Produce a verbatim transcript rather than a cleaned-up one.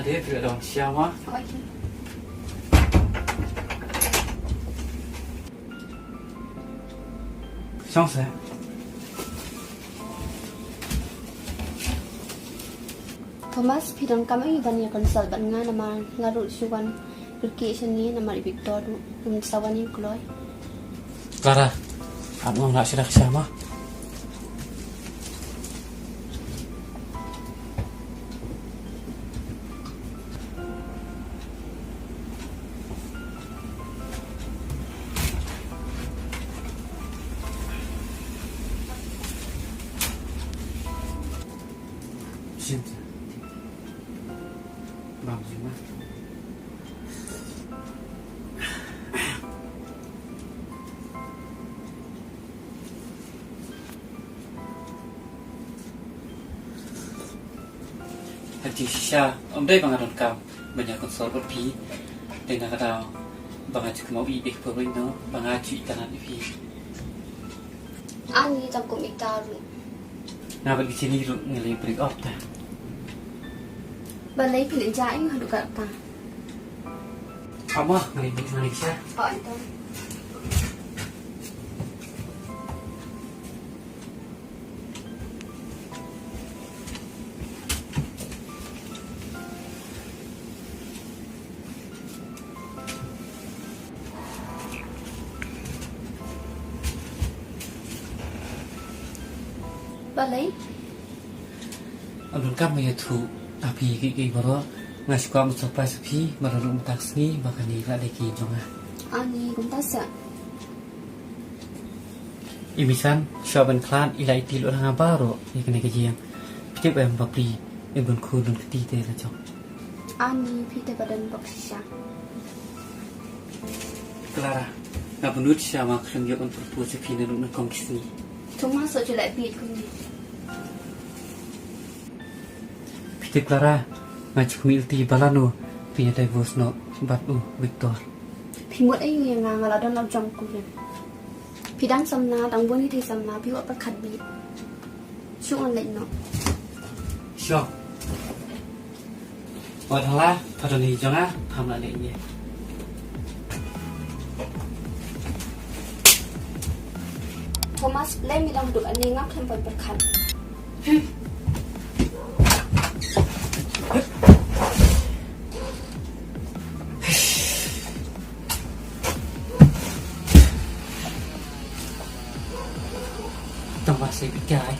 Ade, phi la dang siam ma? Oi. Song se. Thomas, phi dang kam i ban ya consult ban nga namar nga ruh shu wan kyrkieh sha ni namar i Victor ruh um sa wan i kloi. Clara, ap ngam la sida ksa ma. Shin. Bang shin ma. Hati shisha, ym dei ba nga donkam ban ya consult bad phi. Te na ka daw ba nga ju kynmaw i beh pyrwai no, ba nga ju i tanat i phi. Ani tang kum i ta ruh. Nga bad ki Jenny ruh ngi leh break up ta. Balei phi leh ja i nga haduh katta? Ama, ngi leh, ngi leh sa. Oh, ito. Balei? Ym donkam ya thu, a phi ki ki baroh, nga shu kwah ban surprise phi, ba ruh mynta ka sngi, ba kani la dei ki jong nga. Ani, kumta sa. I Misan, shuwa ban khlad, i la iti lut ha nga baroh, ya kane ka jingim. Phi tip em ba phi, i bun khun dun kti te la jong. Ani, phi te ba don bok shisha. Clara, nga bun lut shisha ma khlem yoh ban propose phi na ruh na kong ki sngi. Thomas, so ju la bit kumne. Phi tip Clara, nga ju khmih lynti ba lano phi ya divorce noh bad u Victor. Phi mut ei ya nga, nga la don la jam kumne. Phi dang samla, dang bun hi thei samla, phi wa pyrkhat bit. Shu ngan leh noh. Sure. Wat hala, pha don hi jong nga, pham la leh ye. Thomas, leh mi dang duk ani ngap them poi pyrkhat. Tang ba se pikai.